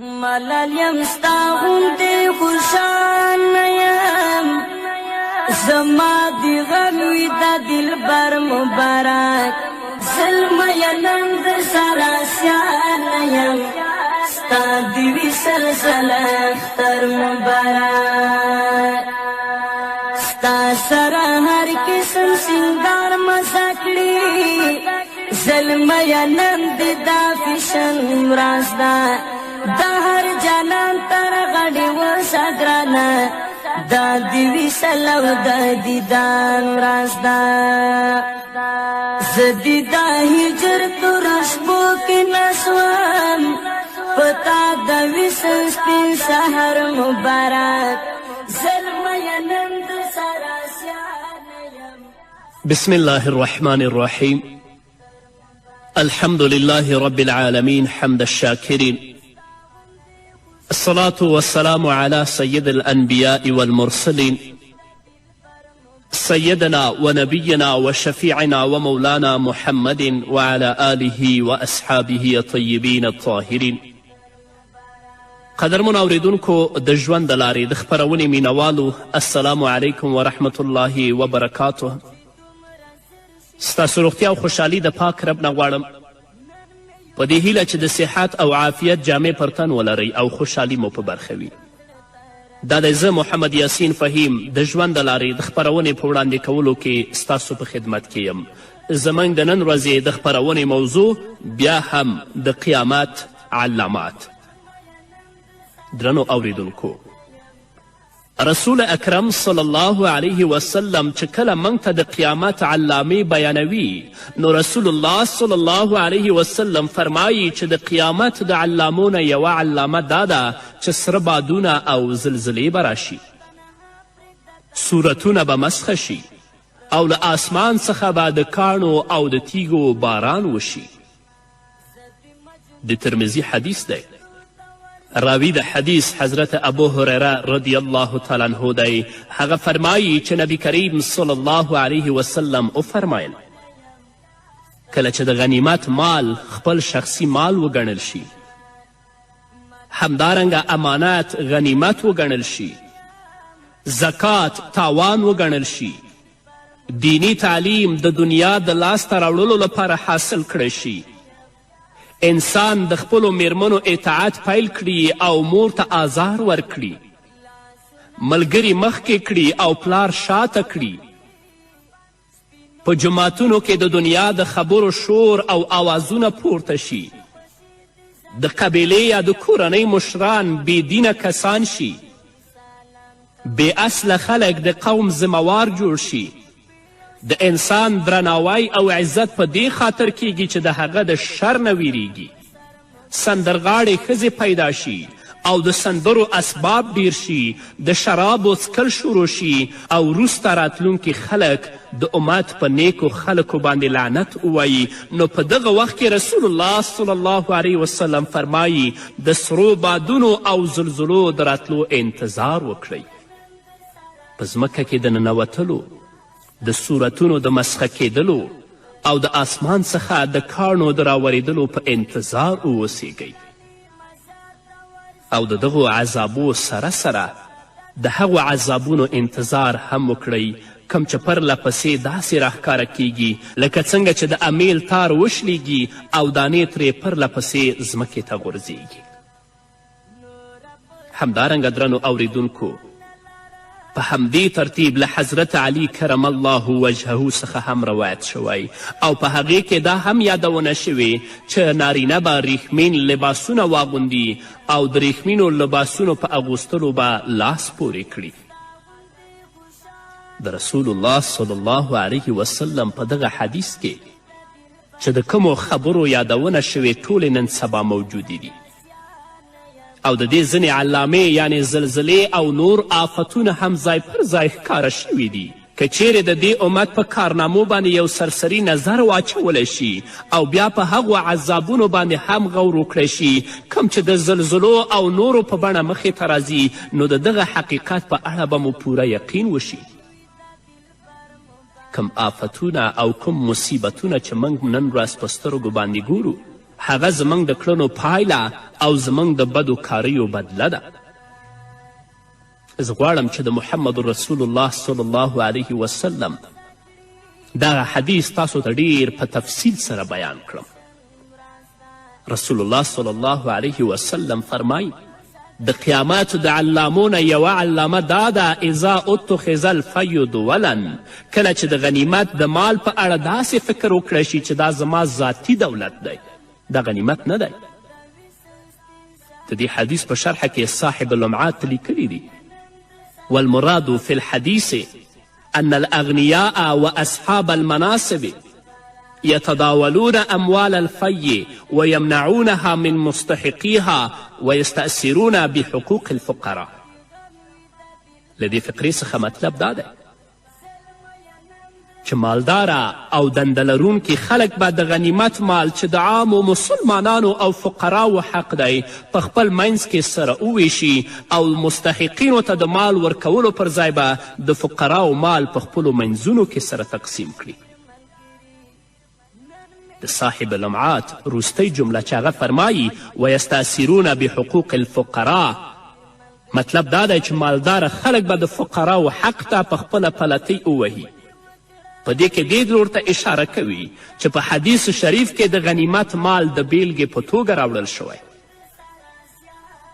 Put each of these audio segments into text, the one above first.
ملال یم ستا غوندې خوشحال نه یم، زما دې غم وي د دلبر مبارک. زلمیه نن در سره سیال نه یم، ستا دې وي سلسله اختر مبارک. ستا سره هر قسم سینګار مزه کړي، زلمیه نن دې دا فیشن راز ده. د هر جانان تر غړي وسه ګرانه، دا دې وصال او د دیدان راز ده. زه دې د هجر تور شپو کې نسوم، پتا د وصل سپین سحر مبارک. زلمیه نن د سره سیال یم. بسم الله الرحمن الرحیم. الحمد لله رب العالمين، حمد الشاكرين، الصلاة والسلام على سيد الأنبياء والمرسلين، سيدنا ونبينا وشفيعنا ومولانا محمد وعلى آله وأصحابه الطيبين الطاهرين. قدرمن اوریدونکو، د ژوند د لارې د خپرونې مینوالو، السلام علیکم ورحمت الله وبرکاته. ستاسو روغتیا او خوشحالي د پاک رب نه غواړم، په دې هیله چې د صحت او عافیت جامې پر تن ولرئ او خوشحالي مو په برخه وي. دا دی زه محمد یاسین فهیم د ژوند د لارې د خپرونې په وړاندې کولو کې ستاسو په خدمت کې یم. زموږ د نن ورځې د خپرونې موضوع بیا هم د قیامت علامات. درنو اوریدونکو، رسول اکرم صلی الله علیه وسلم چې کله موږ ته د قیامت علامې بیانوي، نو رسول الله صلی الله علیه وسلم فرمایي چې د قیامت د علامو نه یوه علامه دا ده چې سره بادونه او زلزلې به راشي، صورتونه به مسخه شي او له آسمان څخه به د کاڼو او د تیږو باران وشي. د ترمذي حدیث دی، راوی د حدیث حضرت ابو هریره رضی الله تعالی عنه دی. هغه فرمایي چې نبی کریم صلی الله علیه وسلم وفرمایل، کله چې د غنیمت مال خپل شخصي مال وګڼل شي، همدارنګه امانت غنیمت وګڼل شي، زکات تاوان وګڼل شي، دیني تعلیم د دنیا د لاسته راوړلو لپاره حاصل کړی شي، انسان د خپلو میرمنو اطاعت پیل کړي او مور ته آزار ورکړي، ملګري مخکې کړي او پلار شاته کړي، په جوماتونو کې د دنیا د خبرو شور او آوازونه پورته شي، د قبیلې یا د کورنۍ مشران بې دینه کسان شي، بې اصله خلک د قوم ذمهوار جوړ شي، د انسان درناوی او عزت په دې خاطر کیږي چې د هغه د شر نه ویریږي، سندرغاړې ښځې پیدا شي او د سندرو اسباب ډیر شي، د شرابو څکل شروع شي او وروسته راتلونکي خلک د امت په نیکو خلکو باندې لعنت ووایي. نو په دغه وخت کې رسول الله صلی الله علیه وسلم فرمایي د سرو بادونو او زلزلو د راتلو انتظار وکړئ. په ځمکه کې د ننوتلو، د صورتونو د مسخه کېدلو او د آسمان څخه د کاڼو د راورېدلو په انتظار اوسیږئ. او د دغو عذابو سره سره د هغو عذابونو انتظار هم وکړئ کوم چې پرله پسې داسې راښکاره کیږي لکه څنګه چې د امیل تار وشلیږي او دانې ترې پرله پسې ځمکې ته غورځیږي. همدارنګه درنو اوریدونکو، په همدې ترتیب له حضرت علی کرم الله وجهه څخه هم روایت شوی او په هغې کې دا هم یادونه شوې چې نارینه به ریښمین لباسونه واغوندي او د ریښمینو لباسونو په اغوستلو به لاس پورې کړي. د رسول الله صلی الله علیه وسلم په دغه حدیث کې چې د کومو خبرو یادونه شوې ټولې نن سبا موجودې دي او د دې ځینې علامې یعنې زلزلې او نور آفتونه هم ځای پر ځای ښکاره شوي دي. که چیرې د دې امت په کارنامو باندې یو سرسري نظر واچولی شي او بیا په هغو عذابونو باندې هم غور وکړی شي کوم چې د زلزلو او نورو په بڼه مخې ته راځي، نو د دغه حقیقت په اړه به مو پوره یقین وشي. کوم آفتونه او کوم مصیبتونه چې موږ نن ورځ په سترګو باندې ګورو، هغه زموږ د کړنو پایله او زموږ د بدو کاریو بدله ده. زه غواړم چې د محمد رسول الله صلی الله علیه وسلم دغه حدیث تاسو ته ډیر په تفصیل سره بیان کړم. رسول الله صلی الله علیه وسلم فرمایي د قیامت د علامو نه یوه علامه دا ده اذا اتخذ الفی دولا، کله چې د غنیمت د مال په اړه داسې فکر وکړی شي چې دا زما ذاتي دولت دی، دا غنیمت نه دی. د دې حدیث په شرحه کې صاحب اللمعات لیکلي دي والمراد فی الحدیث ان الاغنیاء واصحاب المناصب يتداولون اموال الفي ويمنعونها من مستحقيها ويستأثرون بحقوق الفقراء. له دې فقرې څخه مطلب دا دی چې مالداره او دنده لرونکي خلک به د غنیمت مال چې د عامو مسلمانانو او فقراو حق دی په خپل منځ کې سره وویشي او مستحقینو ته د مال ورکولو پر ځای به د فقراو مال په خپلو منځونو کې سره تقسیم کړي. د صاحب لمعات وروستۍ جمله چې هغه فرمایي ویستأثرون بحقوق الفقراء، مطلب دا دی چې مالداره خلک به د فقراو حق ته په خپله پلتۍ ووهي. په دې کې دې لور ته اشاره کوي چې په حدیث شریف کې د غنیمت مال د بیلګې په توګه راوړل شوی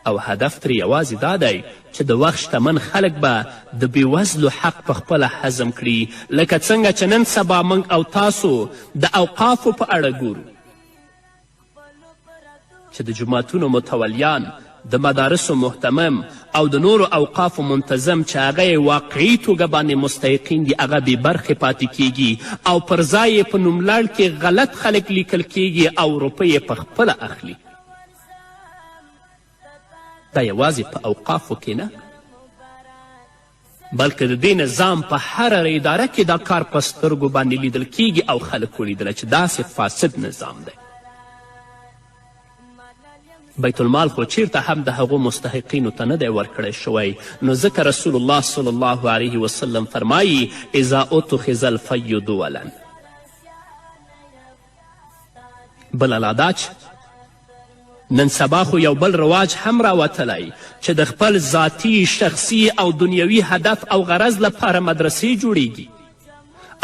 او هدف ترې یوازې دا دی چې د وخت شتمن خلک به د بېوزلو حق په خپله هضم کړي، لکه څنګه چې نن سبا موږ او تاسو د اوقافو په اړه ګورو چې د جوماتونو متولیان، د مدارسو مهتمم او د نورو اوقافو منتظم چې هغه یې واقعي توګه باندې مستحقین دي هغه بې برخې پاتې کیږي او پر ځای یې په نوملړ کې غلط خلک لیکل کیږي او روپۍ یې په خپله اخلي. دا یوازې په اوقافو کې نه بلکې د دې نظام په هره اداره کې دا کار په سترګو باندې لیدل کیږي او خلک ولیدله چې داسې فاسد نظام دی. بیت المال خو چیرته هم د هغو مستحقینو ته نه دی ورکړی شوی، نو ځکه رسول الله صلی الله علیه وسلم فرمایي اذا اتخذ الفی دولا. بله لا دا چې نن سبا خو یو بل رواج هم راوتلی چې د خپل ذاتي، شخصي او دنیوي هدف او غرض لپاره مدرسې جوړیږي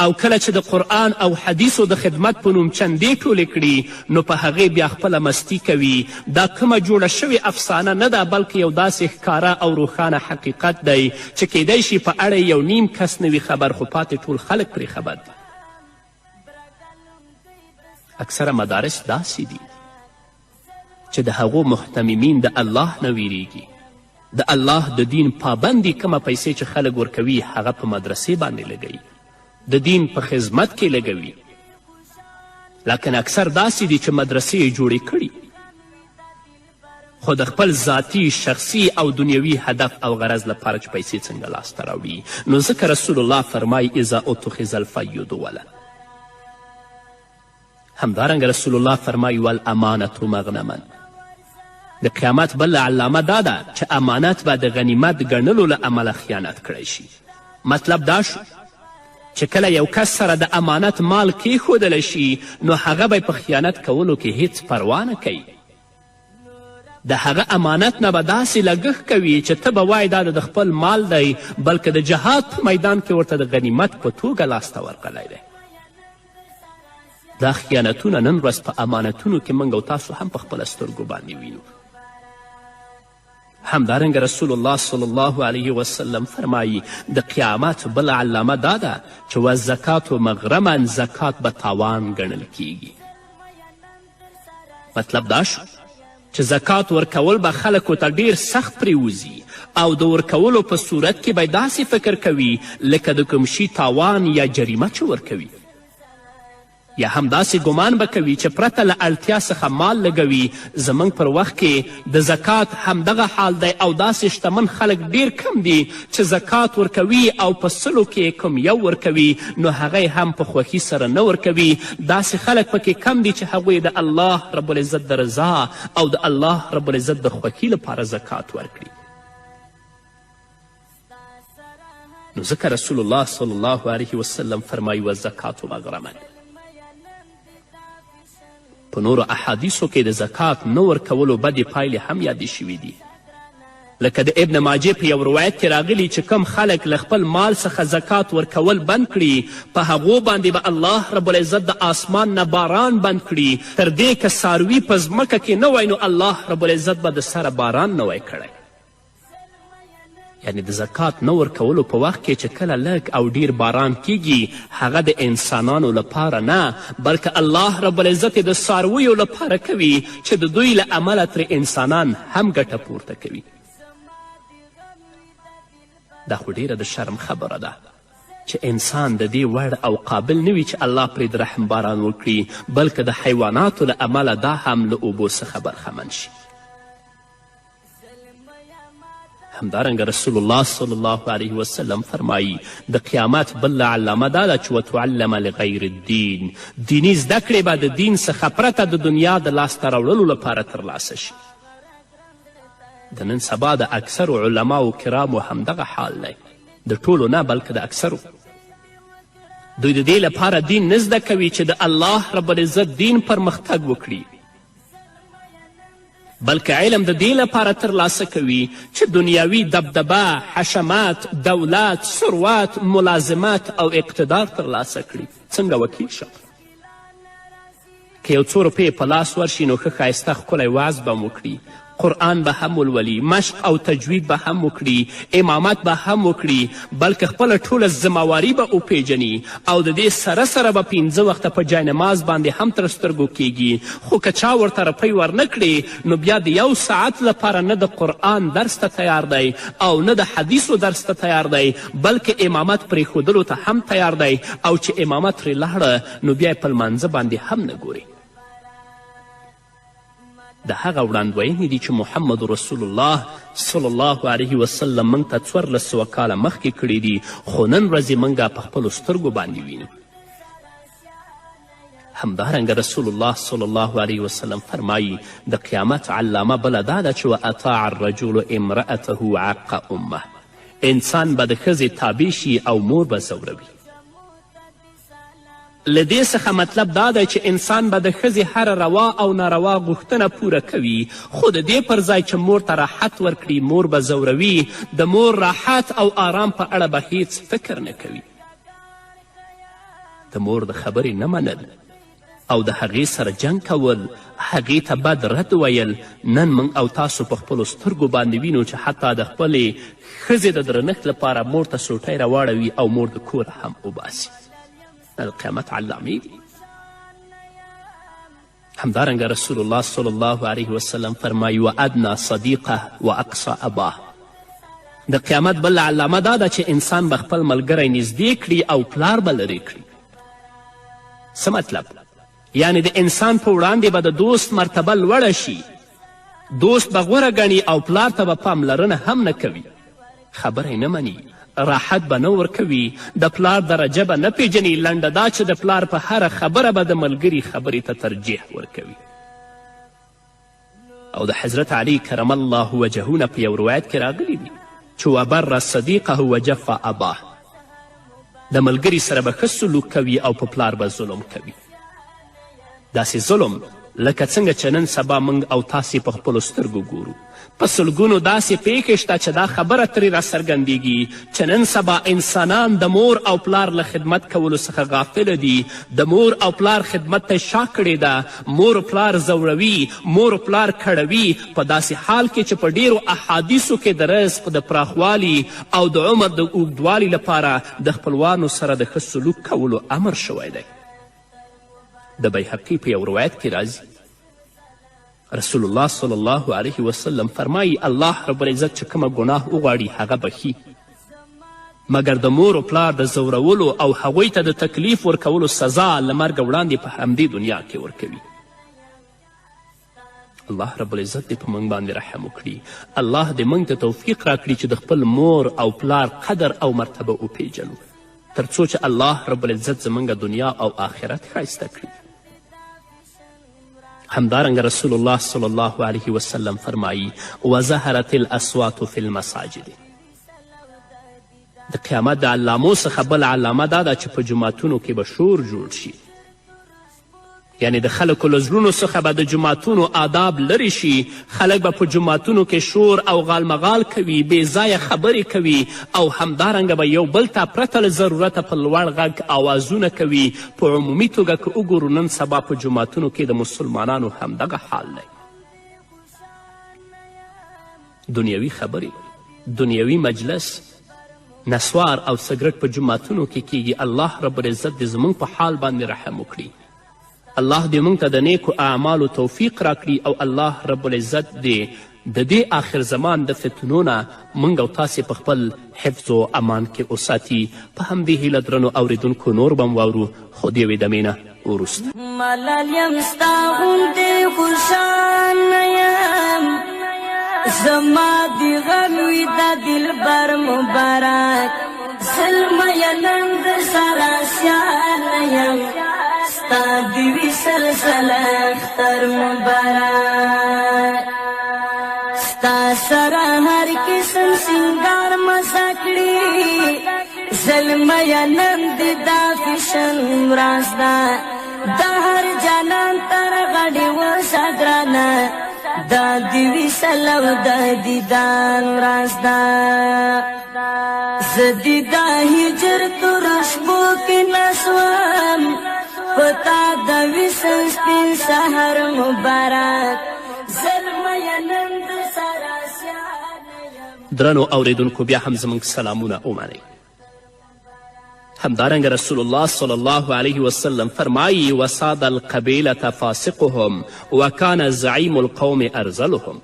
او کله چې د قرآن او حدیثو د خدمت په نوم چندې ټولې کړي نو په هغې بیا خپله مستي کوي. دا کومه جوړه شوې افسانه نه ده بلکې یو داسې ښکاره او روښانه حقیقت دی چې کیدای شي په اړه یو نیم کس نه وي خبر خو پاتې ټول خلک پرې خبر دي. اکثره مدارس داسې دي چې د هغو مهتممین د الله نه ویریږي، د الله د دین پابندي، کومه پیسې چې خلک ورکوي هغه په مدرسې باندې لګوي، د دین په خدمت کې لګوي. لکن اکثر داسې دي چې مدرسې یې جوړې کړي خو د خپل ذاتي، شخصي او دنیوي هدف او غرض لپاره چې پیسې څنګه لاسته راوړي. نو ځکه رسول الله فرمایي اذا اتخذ الفی دولا. همدارنګه رسول الله فرمایي والامانة مغنما. د قیامت بله علامه دا ده چې امانت به د غنیمت ګڼلو له امله خیانت کړی شي. مطلب دا شو چې کله یو کس سره د امانت مال کیښودلی شي نو هغه به په خیانت کولو کې هیڅ پروا نه کوي، د هغه امانت نه به داسې لګښت کوي چې ته به وایې دا د خپل مال دی، بلکې د جهاد په میدان کې ورته د غنیمت په توګه لاسته ورغلی دی. دا خیانتونه نن ورځ په امانتونو کې موږ او تاسو هم په خپله سترګو باندې وینو. همدارنګه رسول الله صلی الله علیه وسلم فرمایي د قیامت بله علامه دا ده چې والزکات مغرما، زکات به تاوان ګڼل کیږي. مطلب دا شو چې زکات ورکول به خلکو ته ډیر سخت پرېوځي او د ورکولو په صورت کې به داسې فکر کوي لکه د کوم شي تاوان یا جریمه چې ورکوي، یا هم داسې ګمان به کوي چې پرته له اړتیا څخه مال لګوي. زموږ پر وخت کې د زکات همدغه حال دی او داسې شتمن خلک ډیر کم دي چې زکات ورکوي او په سلو کې کوم یو ورکوي نو هغه هم په خوښي سره نه ورکوي. داسې خلک پکې کم دي چې هغوی د الله رب العزت د رضا او د الله رب العزت د خوښي لپاره زکات ورکړي. نو ځکه رسول الله صلی الله علیه وسلم فرمایي والزکات مغرما. په نورو احادیثو کې د زکات نه ورکولو بدې پایلې هم یادې شوي دي. لکه د ابن ماجه په یو روایت کې راغلي چې کوم خلک له خپل مال څخه زکات ورکول بند کړي، په هغو باندې به الله رب العزت د آسمان نه باران بند کړي، تر دې که څاروي په ځمکه کې نه وای نو الله رب العزت به د سره باران نه وای کړی. یعنی د زکات نه ورکولو په وخت کې چې کله لږ او ډیر باران کیږي، هغه د انسانانو لپاره نه، بلکه الله رب العزت د څارویو لپاره کوي چې د دوی له امله ترې انسانان هم ګټه پورته کوي. دا خو ډیره د شرم خبره ده چې انسان د دې وړ او قابل نه وي چې الله پرې د رحم باران وکړي، بلکه د حیواناتو له امله دا هم له اوبو څخه برخمن شي. همدارنګه رسول الله صلی الله علیه وسلم فرمایی د قیامت بله علامه دا ده چې وتعلم لغیر الدین، دیني زده کړې به د دین څخه پرته د دنیا د لاسته راوړلو لپاره ترلاسه شي. د نن سبا د اکثرو علماو کرامو همدغه حال دی، د ټولو نه بلکې د اکثرو. دوی د دې لپاره دین نه زده کوي چې د الله رب العزت دین پرمختګ وکړي، بلکې علم د دې لپاره ترلاسه کوي چې دنیاوي دبدبه، حشمت، دولت، ثروت، ملازمت او اقتدار ترلاسه کړي. څنګه وکیل شم؟ که یو څو روپۍ په لاس ورشي نو ښه ښایسته ښکلی وعظ به هم وکړي، قرآن به هم ولولي، مشق او تجوید به هم وکړي، امامت به هم وکړي، بلکې خپله ټوله ذمهواري به وپیژني او د دې سره سره به پنځه وخته په جای نماز باندې هم تر سترګو کیږي. خو که چا ورته روپۍ ورنه کړې نو بیا د یو ساعت لپاره نه د قرآن درس ته تیار دی او نه د حدیثو درس ته تیار دی، بلکې امامت پرېښودلو ته هم تیار دی او چې امامت ترې لاړه نو بیا یې په لمانځه باندې هم نه ګوري. د هغه وړاندوینې دي چې محمد رسول الله صلی الله علیه وسلم موږ ته 1400 کاله مخکې کړي دي، خو نن ورځ یې موږ په خپلو سترګو باندې وینو. همدارنګه رسول الله صلی الله علیه وسلم فرمایی د قیامت علامه بله دا ده چې واطاع الرجل امرأته عق امه، انسان به د ښځې تابع شي او مور به ځوروي. له دې څخه مطلب دا دی چې انسان به د ښځې هره روا او ناروا غوښتنه پوره کوي، خو د دې پر ځای چې مور ته راحت ورکړي مور به ځوروي، د مور راحت او آرام په اړه به هیڅ فکر نه کوي. د مور د خبرې نه منل او د هغې سره جنګ کول، هغې ته بد رد ویل، نن موږ او تاسو په خپلو سترګو باندې وینو چې حتی د خپلې ښځې د درنښت لپاره مور ته سوټی راواړوي او مور د کوره هم وباسي. دا د قیامت علامې دي. همدارنګه رسول الله صلی الله علیه وسلم فرمایي و ادنا صدیقه و اقصا اباه، د قیامت بله علامه دا ده چې انسان به خپل ملګری نږدې کړي او پلار به لرې کړي. څه مطلب؟ یعنی د انسان په وړاندې به د دوست مرتبه لوړه شي، دوست به غوره ګڼي او پلار ته به پاملرنه هم نه کوي، خبره یې نه مني، راحت به نه ورکوي، د پلار درجه به نه پیژني. لنډه دا چې د پلار په هره خبره به د ملګري خبرې ته ترجیح ورکوي. او د حضرت علی کرم الله وجهه نه په یو روایت کې راغلي دي چې وبر صدیقه وجفا اباه، د ملګري سره به ښه سلوک کوي او په پلار به ظلم کوي. داسې ظلم لکه څنګه چې نن سبا موږ او تاسې په خپلو سترګو ګورو. په سلګونو داسې پیښې شته چې دا خبره ترې راڅرګندیږي چې نن سبا انسانان د مور او پلار له خدمت کولو څخه غافل دي، د مور او پلار خدمت ته شا کړې ده، مور و پلار ځوروي، مور و پلار کړوي، په داسې حال کې چې په ډیرو احادیثو کې د رزق د پراخوالي او د عمر د اوږدوالي لپاره د خپلوانو سره د ښه سلوک کولو امر شوی دی. د بیهقي په یو روایت کې راځي رسول الله صلی الله علیه وسلم فرمایي الله رب العزت چې کومه ګناه وغواړي هغه بخي، مګر د مور و پلار د ځورولو او هغوی ته د تکلیف ورکولو سزا له مرګه وړاندې په همدې دنیا کې ورکوي. الله رب العزت دې په موږ باندې رحم وکړي، الله دې موږ ته توفیق راکړي چې د خپل مور او پلار قدر او مرتبه وپیژنو، تر څو چې الله رب العزت زموږ دنیا او آخرت ښایسته کړي. همدارنګه رسول الله صلی الله علیه وسلم فرمایي وظهرت الاصوات فی المساجد، د قیامت د علامو څخه بله علامه دا ده چې په جوماتونو کې به شور جوړ شي. یعنې د خلکو له زړونو څخه به د جوماتونو آداب لرې شي، خلک به په جوماتونو کې شور او غالمغال کوي، بې ځایه خبرې کوي او همدارنګه به یو بل ته پرته له ضرورته په لوړ غږ آوازونه کوي. په عمومي توګه که وګورو نن سبا په جوماتونو کې د مسلمانانو همدغه حال دی. دنیوي خبرې، دنیوي مجلس، نسوار او سګرټ په جوماتونو کې کیږي. الله رب العزت دې زموږ په حال باندې رحم وکړي. الله دې موږ ته د نیکو اعمالو توفیق راکړي او الله رب العزت دې د دې آخر زمان د فتنو نه موږ او تاسې په خپل حفظ و امان کې وساتي. په همدې هیله درنو اوریدونکو نور به هم واورو، خو د یوې دمې نه وروسته. ملال یم ستا غوندې خوشحال نه یم، زما دې غم وي د دلبر مبارک، زلمیه نن در سره سیال نه یم، ستا دې وي سلسله اختر مبارک. ستا سره هر قسم سینګار مزه کړي، زلمیه نن دې دا فیشن راز ده، د هر جانان تر غړي وسه ګرانه، دا دې وصل او د دیدان راز ده. زه دې د هجر تور شپو کې نسوم، په تا د وصل سپین سحر مبارک، زلمیه نن د سره سیال یم. درنو اوریدونکو بیا هم زموږ سلامونه ومنئ. همدارنګه رسول الله صلی الله علیه وسلم فرمایی: وساد القبیلة فاسقهم وکان زعیم القوم ارذلهم.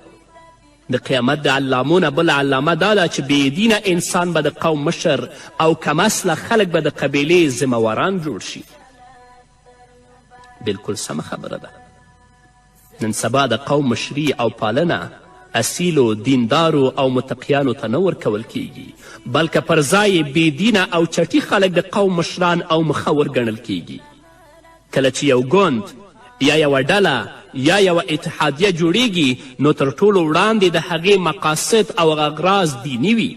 د قیامت د علامو نه بله علامه دا ده چې بې دینه انسان به د قوم مشر او کم اصله خلک به د قبیلې ذمهواران جوړ شي. بلکل سمه خبره ده. نن سبا د قوم مشري او پالنه اصیلو دیندارو او متقیانو ته نه ورکول کیږي، بلکه پر ځای بې دینه او چټي خلک د قوم مشران او مخور ګڼل کیږي. کله چې یو ګوند یا یوه ډله یا یوه اتحادیه جوړیږي، نو تر ټولو وړاندې د هغې مقاصد او اغراض دیني وي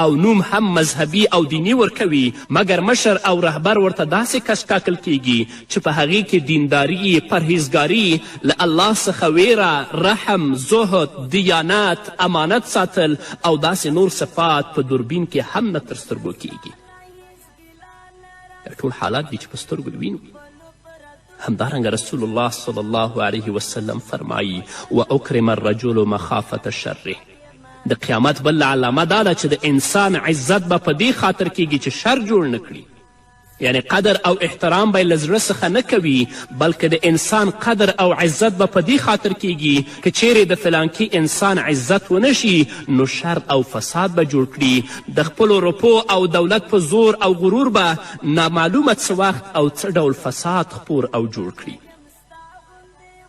او نوم هم مذهبي او دیني ورکوي، مګر مشر او رهبر ورته داسې کس ټاکل کیږي چې په هغې کې دینداري، پرهیزګاري، له الله څخه ویره، رحم، زهد، دیانت، امانت ساتل او داسې نور صفات په دوربین کې هم نه تر سترګو کیږي. دا ټول حالات دي چې په سترګو وینو. همدارنګه رسول الله صلی الله علیه وسلم فرمایی: و اکرم الرجل مخافة شره. د قیامت بله علامه دا ده چې د انسان عزت به په دې خاطر کیږي چې شر جوړ نه کړي، یعنې قدر او احترام به یې له زړه څخه نه کوي، بلکې د انسان قدر او عزت به په دې خاطر کیږي که چیرې د فلانکي انسان عزت ونه شي نو شر او فساد به جوړ کړي، د خپلو روپو او دولت په زور او غرور به نامعلومه څه وخت او څه ډول فساد خپور او جوړ کړي.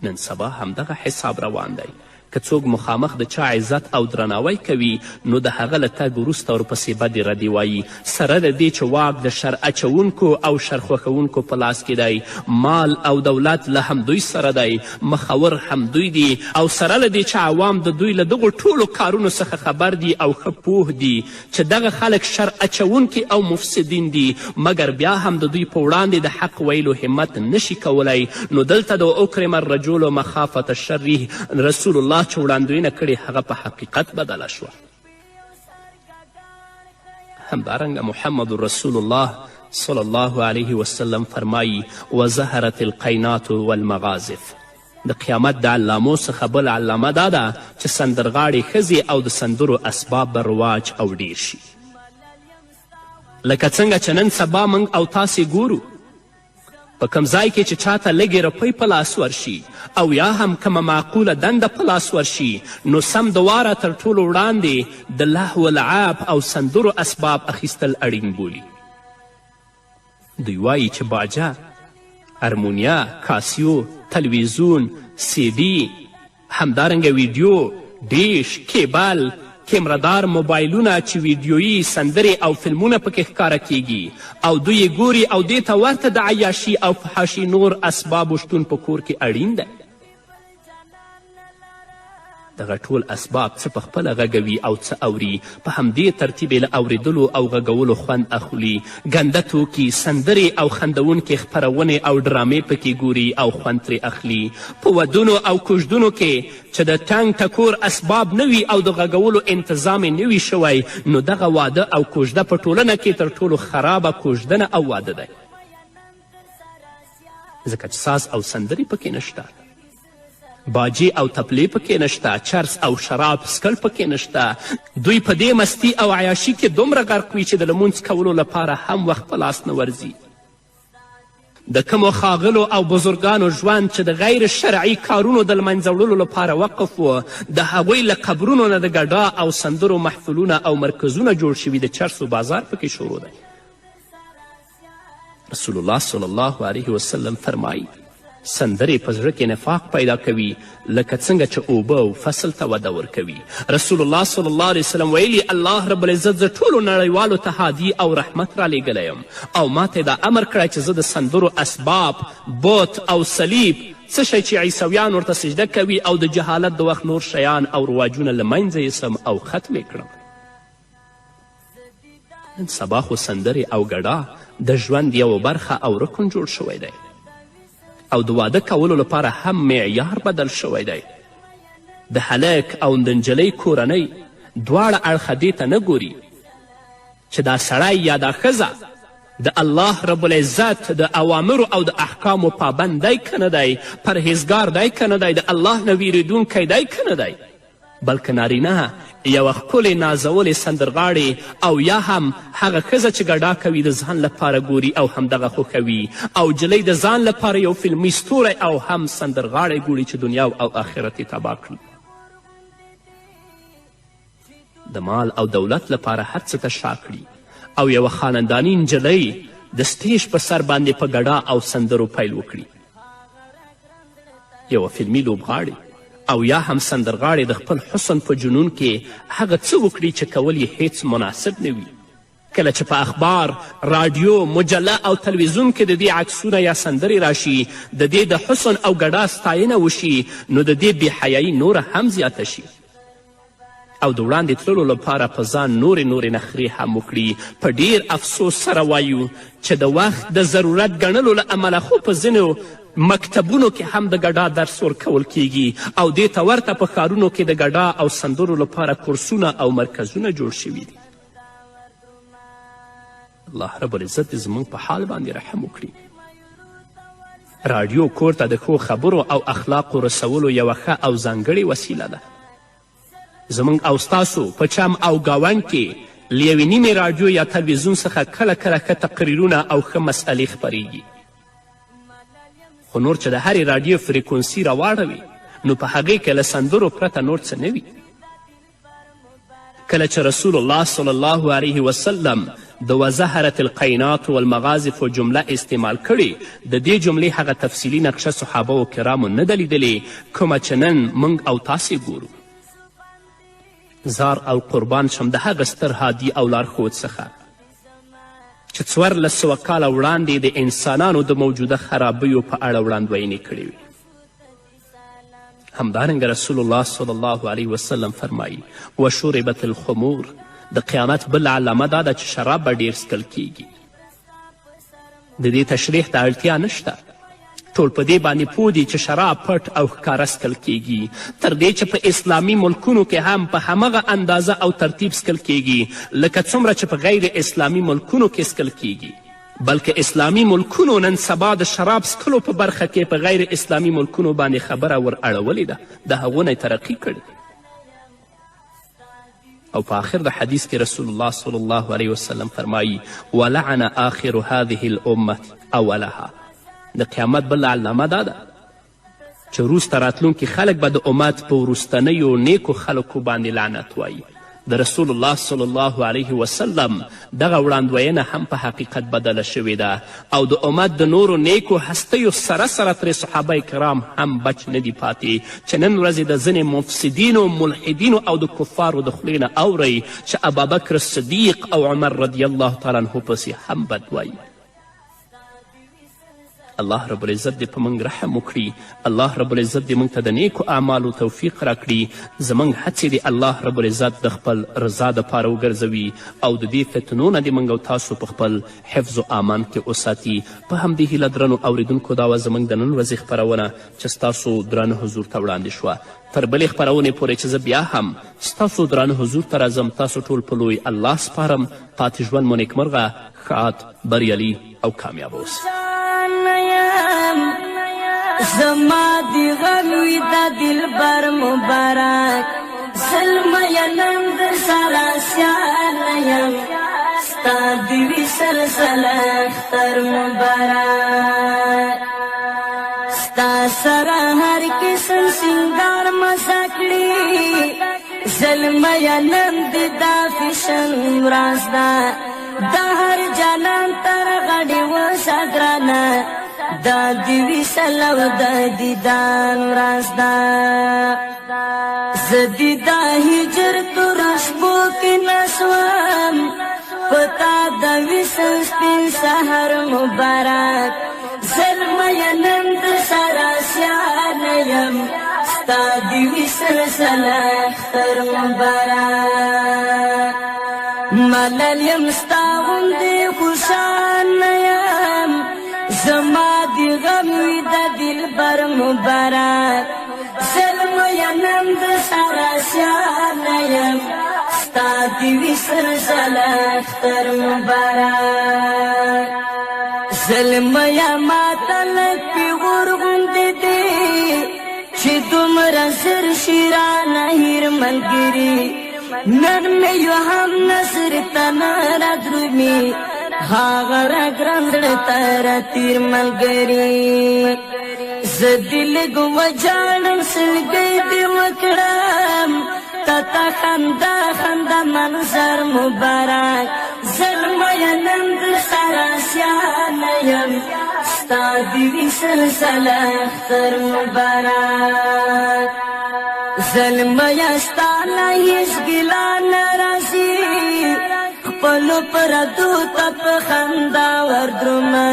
نن سبا همدغه حساب روان دی. که څوک مخامخ د چا عزت او درناوی کوي نو د هغه له تګ وروسته ورپسې بدې ردې وایي، سره له دې چې واک د شر اچوونکو او شر خوښوونکو په لاس کې دی، مال او دولت له همدوی سره دی، مخور همدوی دي، او سره له دې چې عوام د دوی له دغو ټولو کارونو څخه خبر دي او ښه پوه دي چې دغه خلک شر اچوونکي او مفسدین دي، مګر بیا هم د دوی په وړاندې د حق ویلو همت نشي کولی. نو دلته د اکرم الرجل مخافة شره رسول الله چې وړاندوینه کړې هغه په حقیقت بدله شوه. همدارنګه محمد رسول الله صلی الله علیه وسلم فرمایی: وظهرت القینات والمغازف. د قیامت د علامو څخه بله علامه دا ده چې سندرغاړې ښځې او د سندرو اسباب به رواج او ډیر شي. لکه څنګه چې نن سبا موږ او تاسې ګورو په کوم ځای کې چې چاته لږې روپۍ په لاس ورشي او یا هم کومه معقوله دنده په لاس ورشي، نو سم د واره تر ټولو وړاندې د لهو لعب او سندرو اسباب اخیستل اړین بولي. دوی وایي چې باجه، ارمونیا، کاسیو، تلویزیون، سی ډي، همدارنګه ویډیو، ډیش، کیبل، کیمردار موبایلونه چې ویډیویي سندرې او فلمونه پکې ښکاره کیږي او دوی یې ګوري او دې ته ورته د عیاشي او فحاشي نور اسبابو شتون په کور کې اړین دی. دا دغه ټول اسباب څه په خپله غږوي او څه اوري، په همدې ترتیب یې له اورېدلو او غږولو خوند اخلي. ګنده توکي، سندرې او خندوونکې خپرونې او ډرامې پکې ګوري او خوند ترې اخلي. په ودونو او کوژدونو کې چې د ټنګ ټکور اسباب نه وي او د غږولو انتظام یې نه وي شوی، نو دغه واده او کوژده په ټولنه کې تر ټولو خرابه کوژدنه او واده دی، ځکه چې ساز او سندرې پکې نشته، باجې او تپلې پکې نشته، چرس او شراب څکل پکې نشته. دوی په دې مستي او عیاشي کې دومره غرق وي چې د لمونځ کولو لپاره هم وخت په لاس نه ورځي. د کومو ښاغلو او بزرګانو ژوند چې د غیر شرعي کارونو د لمنځه وړلو لپاره وقف و، د هغوی له قبرونو نه د ګډا او سندرو محفلونه او مرکزونه جوړ شوي، د چرسو بازار پکې شروع دی. رسول الله صلی الله علیه وسلم فرمایي: سندرې په زړه کې نفاق پیدا کوي لکه څنګه چې اوبه او فصل ته وده ورکوي. رسول الله صلی الله علیه وسلم ویلي: الله رب العزت زه ټولو نړیوالو ته هادي او رحمت رالیږلی یم او ماته دا امر کړی چې زه د سندرو اسباب، بت او صلیب، څه شی چې عیسویان ورته سجده کوي او د جهالت د وخت نور شیان او رواجونه له منځه یوسم او ختم یې کړم. نن سبا خو سندرې او ګډا د ژوند یوه برخه او رکن جوړ شوی دی او د واده کولو لپاره هم معیار بدل شوی دی. د هلک او د نجلۍ کورنۍ دواړه اړخه دې ته نه ګوري چې دا سړی یا دا ښځه د الله رب العزت د اوامرو او د احکامو پابند دی که نه دی، پرهیزګار دی که نه دی، د الله نه ویرېدونکی دی که نه دی، بلکه نارینه یوه ښکلې نازولې سندرغاړې او یا هم هغه ښځه چې ګډا کوي د ځان لپاره ګوري او همدغه خوښوي، او جلۍ د ځان لپاره یو فلمي ستوری او هم سندرغاړی ګوري چې دنیا او آخرت یې تباه کړي. د مال او دولت لپاره هر څه ته شا کړي او یوه خانداني نجلۍ د سټیج په سر باندې په ګډا او سندرو پیل وکړي. یوه فلمي لوبغاړې او یا هم سندرغاړې د خپل حسن په جنون کې هغه څه وکړي چې کول یې هیڅ مناسب نه وي. کله چې په اخبار، راډیو، مجله او تلویزیون کې د دې عکسونه یا سندرې راشي، د دې د حسن او ګډا ستاینه وشي، نو د دې بېحیایي نوره هم زیاته شي او د وړاندې تللو لپاره په ځان نورې نورې نخرې هم وکړي. په ډیر افسوس سره وایو چې د وخت د ضرورت ګڼلو له امله خو په ځینو مکتبونو کې هم د ګډا درس ورکول کیږي او دې ته ورته په ښارونو کې د ګډا او سندرو لپاره کورسونه او مرکزونه جوړ شوي دي. الله رب العزت دې زموږ په حال باندې رحم وکړي. راډیو کور ته د ښو خبرو او اخلاقو رسولو یوه ښه او ځانګړې وسیله ده. زموږ او ستاسو په چم او ګاونډ کې له یوې نیمې راډیو یا تلویزیون څخه کله کله ښه تقریرونه او ښه مسئلې خپریږي، خو نور چې د هرې راډیو فریکونسي راواړوي نو په هغې کې له سندرو پرته نور څه نه وي. کله چې رسول الله صلی الله علیه وسلم د وظهرت القینات والمغازف جمله استعمال کړې، د دې جملې هغه تفصیلي نقشه صحابه و کرامو نه ده لیدلې کومه چې نن موږ او تاسې ګورو. زار او قربان شم د هغه ستر هادي او لارښود څخه چې 1400 کاله وړاندې د انسانانو د موجوده خرابیو په اړه وړاندوینې کړې وې. همدارنګه رسول الله صلی الله علیه وسلم فرمایي: وشربت الخمور، د قیامت بله علامه دا ده چې شراب به ډیر څکل کیږي. د دې تشریح ته اړتیا نشته، ټول په دې باندې پوه دي چې شراب پټ او ښکاره څکل کیږي، تر دې چې په اسلامي ملکونو کې هم په همغه اندازه او ترتیب څکل کیږي لکه څومره چې په غیر اسلامي ملکونو کې څکل کیږي. بلکې اسلامي ملکونو نن سبا د شراب څکلو په برخه کې په غیر اسلامي ملکونو باندې خبره ور اړولې ده، د هغو نه ترقي کړې. او په آخر د حدیث کې رسول الله صلی الله علیه وسلم فرمایي: ولعن آخر هذه الامة اولها. د قیامت بله علامه دا ده چې وروسته راتلونکي خلک به د امت په وروستنیو نیکو خلکو باندې لعنت وایي. د رسول الله صلی الله علیه وسلم دغه وړاندوینه هم په حقیقت بدله شوې ده او د امت د نورو نیکو هستیو سره سره ترې صحابه کرام هم بچ نه دي پاتې چې نن ورځې د ځینې مفسدینو، ملحدینو او د کفارو د خولې نه اورئ چې ابابکر صدیق او عمر رضی الله تعالی عنه پسې هم بد وایي. الله رب العزت دې په موږ رحم وکړي. الله رب العزت دې موږ ته د نیکو اعمالو توفیق راکړي. زموږ هڅې دې الله رب العزت د خپل رضا دپاره وګرځوي او د دې فتنو نه دې موږ او تاسو په خپل حفظ و امان کې وساتي. په همدې هیله درنو اوریدونکو، دا وه زموږ د نن ورځې خپرونه چې ستاسو درانه حضور ته وړاندې شوه. تر بلې خپرونې پورې چې زه بیا هم ستاسو درانه حضور ته راځم، تاسو ټول په لوی الله سپارم. پاتې ژوند مو نیکمرغه، ښاد، بریالي او کامیاب اوسئ. زما دی غم وي د دلبر مبارک، زلمیه نن در سره سیال یم، ستا دې وي سلسله اختر مبارک. ستا سره هر قسم سینګار مزه کړي، زلمیه نن دې دا فیشن ورځ ده، د هر جانان تر غړي وسه ګرانه، دا دې وصال او د دیدان ورځ ده. زه دې د هجر تور شپو کې نسوم، په تا د وصال سپین سحر مبارک، زلمیه نن در سره سیال یم، ستا دې وي سلسله اختر مبارک. ملل یم ستا غوندې خوشحال نه یم، زما دې غم وي د دلبر مبارک، زلمیه نن در سره سیال یم، ستا دې وي سلسله اختر مبارک. زلمیه ماته لږ پیغور غوندې دی، چې دومره زر شي رانه هېر ملګري، نن مې یو هم نظر ته نه رادرومي، هغه را ګران زړه ته را تېر ملګري. زه دې لږ وژاړم، سلګۍ دې وکړم، تا ته خندا خندا منظر مبارک، زلمیه نن در سره سیال یم، ستا دې وي سلسله اختر مبارک. زلمیه ستا نه هېڅ ګیله نه راځي، خپلو پردو ته په خندا وردرومه،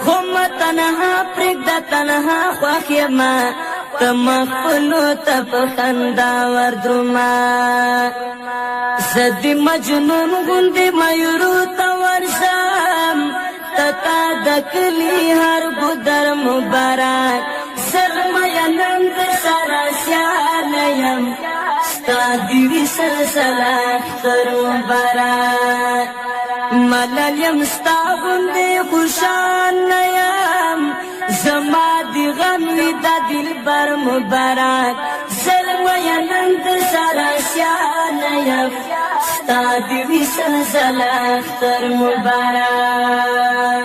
خو مه تنها پرېږده، تنها خوښ یمه، ته مه خپلو ته په خندا وردرومه. زه دې مجنون غوندې میورو ته ورځم، ته تا د کلي هر ګودر مبارک، زلمیه نن در سره سیال یم، ستا دې وي سلسله اختر مبارک. ملل یم ستا غوندې خوشحال نه یم، زما دې غم وي د دلبر مبارک، زلمیه نن در سره سیال یم، ستا دې وي سلسله اختر مبارک.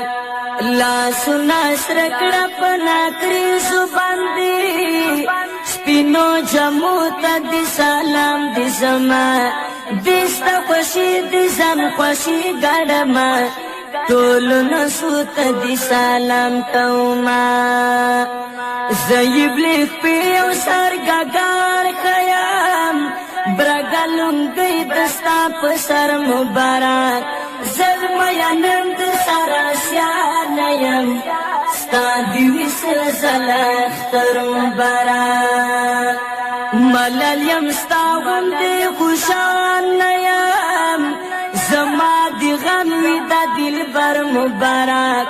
لاسونه سره کړه په ناکریزو باندې، سپینو جامو ته دې سلام دې زما، دې ستا خوښي دې ځان خوښي ګډمه، ټولو نسو ته دې سلام کومه. زه یې بلې خپې او سر ګګار ښیم، برګه لونګۍ د ستا په سر مبارک، زلمیه نن در سره سیال یم، ستا دې وي سلسله اختر مبارک. ملل یم ستا غوندې خوشحال نه یم، زما دې غم وي د دلبر مبارک،